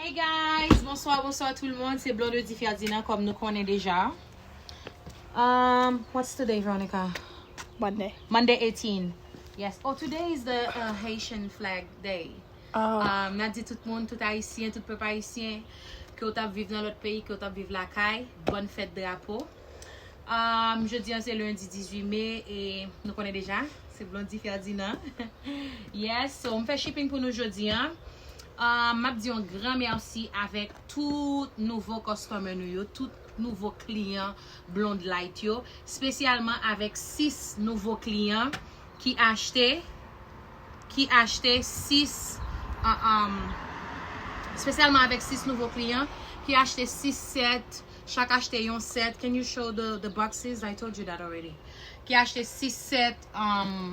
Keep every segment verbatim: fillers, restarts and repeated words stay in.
Hey guys, bonsoir, bonsoir tout le monde. C'est Blondedy Ferdinand, comme nous connaissons déjà. Um, what's today, Veronica? Monday. Monday eighteen. Yes. Oh, today is the uh, Haitian flag day. Oh. Um, n ap di tout moun, tout Ayisyen, tout pèp ayisyen, ke w t ap viv nan lòt peyi, ke w t ap viv lakay, bòn fèt drapo. Um, jodi an se lendi dizuit me e nou konnen deja, se Blondedy Ferdinand. Yes, so m fè shipping pou nou jodi an. Um, m ap di yon gran mèsi avèk tout nouvo customer nou yo, tout nouvo kliyan Blonde Light yo, espesyalman avèk sis nouvo kliyan ki achte ki achte sis uh, um, espesyalman avèk sis nouvo kliyan ki achte sis sèt, chak achte yon sèt. Can you show the, the boxes? I told you that already. Ki achte sis sèt um,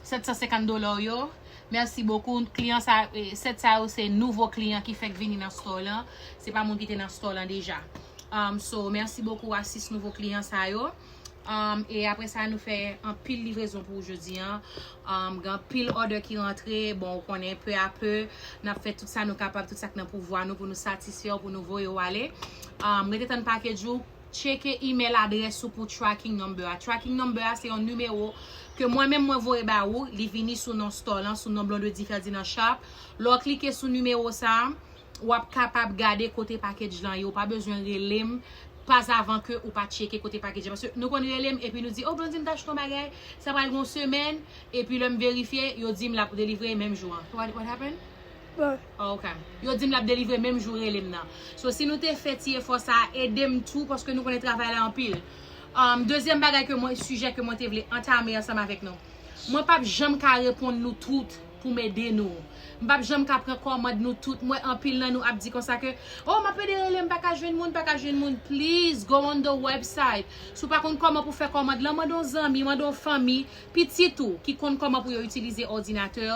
sèt san senkant dola yo. Mèsi bokou. Kliyan sa, eh, sèt sa yo se nouvo kliyan ki fèk vini nan store lan. Se pa moun ki te nan store lan deja. Um, so, mèsi bokou a sis nouvo kliyan sa yo. Um, e apre sa, nou fè anpil livrezon pou ou jodi an. Um, gen anpil order ki rantre. Bon, ou konnen, peu à peu, n ap fè tout sa nou kapab, tout sa k nan pouvwa nou pou nou satisfè w, pou nou voye w ale. Um, rete tann package ou, tcheke email adrès ou pou tracking number a. Tracking number a se yon nimewo ke mwen menm mwen voye ba ou, li vini sou non store lan, sou non Blondedy Ferdinand Shop. Lè w klike sou nimewo sa a, w ap kapab gade kote package lan ye. Ou pa bezwen rele m pas avan ke ou pa tcheke kote package lan. Paske nou konn rele m epi nou di, "Oh, Blondedy, m t achte yon bagay, sa pral gen yon semèn," epi lè m verifye, yo di m l ap delivre menm jou an. What, what happened? Bon. Oh, ok. Yo di m l ap delivre menm jou rele m nan. So, si nou te fè ti efò sa a, ede m tou, paske nou konnen travay la anpil. Um, dezyèm bagay ke mwen, sijè ke mwen te vle antame ansanm avèk nou. Mwen p ap janm ka reponn nou tout pou m ede nou. M p ap janm ka pran kòmand nou tout. M wè anpil nan nou ap di konsa ke, "Oh, m ap ede rele, m pa ka jwenn moun, m pa ka jwenn moun." Please go on the website. Si w pa konn kòman pou fè kòmand lan, mande yon zanmi, mande yon fanmi, pitit ou ki konn kòman pou yo itilize òdinatè,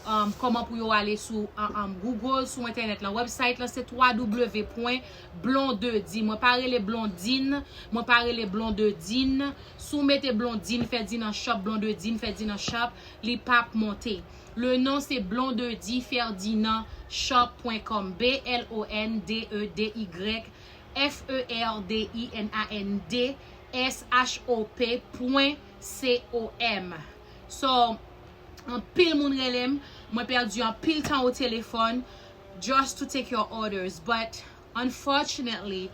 um, kòman pou yo ale sou um, um, Google, sou entènèt lan. Website lan se w w w pwen blondedy. Mwen pa rele Blondine, mwen pa rele Blondedine. Si w mete Blondine Ferdinand Shop, Blondedine Ferdinand Shop, li p ap monte. Le nom se Blondedy Ferdinand Shop pwen kòm. B L O N D E D Y F E R D I N A N D S H O P pwen C O M. So, anpil moun rele m, mwen pèdi anpil tan o telefòn just to take your orders, but unfortunately,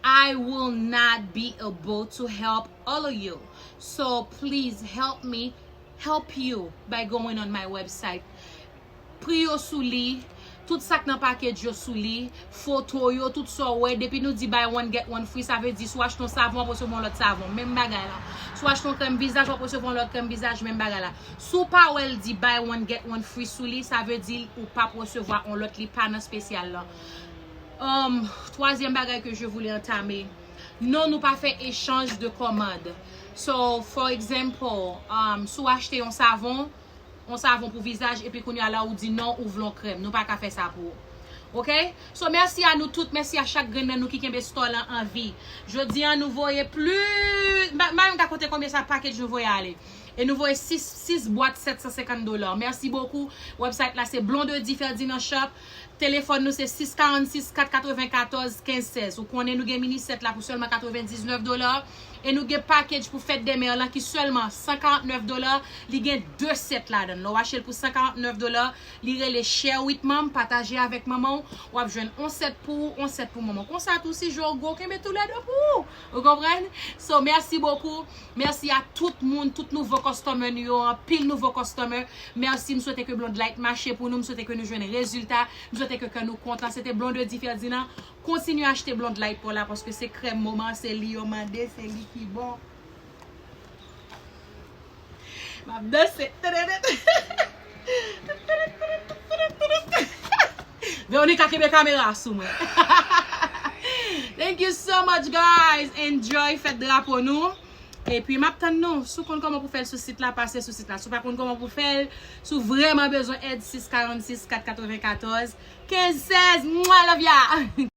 I will not be able to help all of you. So please help me help you by going on my website. Pri yo sou li, tout sa k nan package yo sou li, foto yo, tout sa w wè, depi nou di buy one get one free, sa vle di si w achte yon savon, w ap resevwa yon lòt savon, menm bagay la. Si w achte yon krèm vizaj, w ap resevwa yon lòt krèm vizaj, menm bagay la. Si w pa wè l di buy one get one free sou li, sa vle di ou p ap resevwa yon lòt, li pa nan espesyal lan. Um, twazyèm bagay ke je voulais entamer. Non, nou pa fè echanj de kòmand. So, for example, um, si w achte yon savon, yon savon pou vizaj, epi kounye a la ou di non, ou vle yon krèm. Nou pa ka fè sa pou ou. Ok? So, mèsi a nou tout, mèsi a chak grenn nan nou ki kenbe store lan an vi. Jodi an, nou voye plis, m pa menm ka konte konbyen sa package nou voye ale. E nou voye sis, sis bwat sèt san senkant dola. Mèsi bokou. Website la se Blondedy Ferdinand Shop. Telefòn nou se sis karannsis kat katrevenkatòz kenz sèz. Ou konnen nou gen mini sèt la pou sèlman katrevendiznèf dola. E nou gen package pou fèt dè mè lan ki sèlman san karantnèf dola. Li gen de sèt ladan l. Lè w achte l pou san karantnèf dola, li rele Share with Mom, pataje avèk manman w. W ap jwenn on sèt pou ou, on sèt pou manman w. Konsa tou, si je w gwo, kenbe toulède pou ou. Ou konprann? So, mèsi bokou. Mèsi a tout moun, tout nouvo customer nou yo, anpil nouvo customer. Mèsi, m swete ke Blonde Light mache pou nou, m swete ke nou jwenn rezilta, m swete ke kè nou kontan. Se te Blondedy Ferdinand. Kontinye achte Blonde Light pa w la, paske se krèm moman, se li yo mande, se li ki bon. M ap danse. Veronica, kenbe kamera sou mwen. Thank you so much, guys. Enjoy fèt drapo nou. Epi m ap tann nou. Si w konn kòman pou fè l sou sit la, pase sou sit la. Si w pa konn kòman pou fè l, si w vrèman bezwen èd, sis karannsis kat katrevenkatòz kenz sèz. Mwa, love ya.